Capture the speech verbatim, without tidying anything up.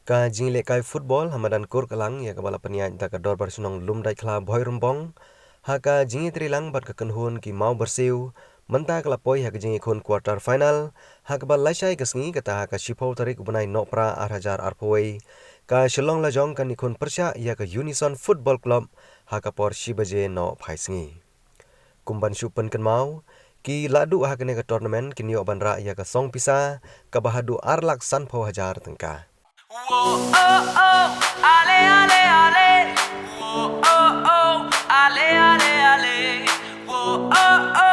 Ka jingïalehkai football ha madan Kurkalang ïa kaba la pynïaid da ka Dorbar Shnong Lumdaitkhla Bhoirymbong ha ka jingïatreilang bad ka kynhun ki Mawbyrsiew mynta ka la poi ha ka jingïakhun quarter final ha kaba lashai ka sngi kata ha ka shiphew tarik u bnai Nohprah ar hajar arphew wei, ka Shillong Lajong kan ïakhun pyrshah ïa ka Unison Football Club ha ka por shi baje noh phai sngi. Kum ban shu pynkynmaw, ki lahduh ha kane ka tournament kin ïoh ban rah ïa ka song pisa kaba haduh ar lak sanphew hajar tyngka. Whoa, oh, oh, ale, ale, ale. Whoa, oh, oh, ale, ale, ale. Whoa, oh,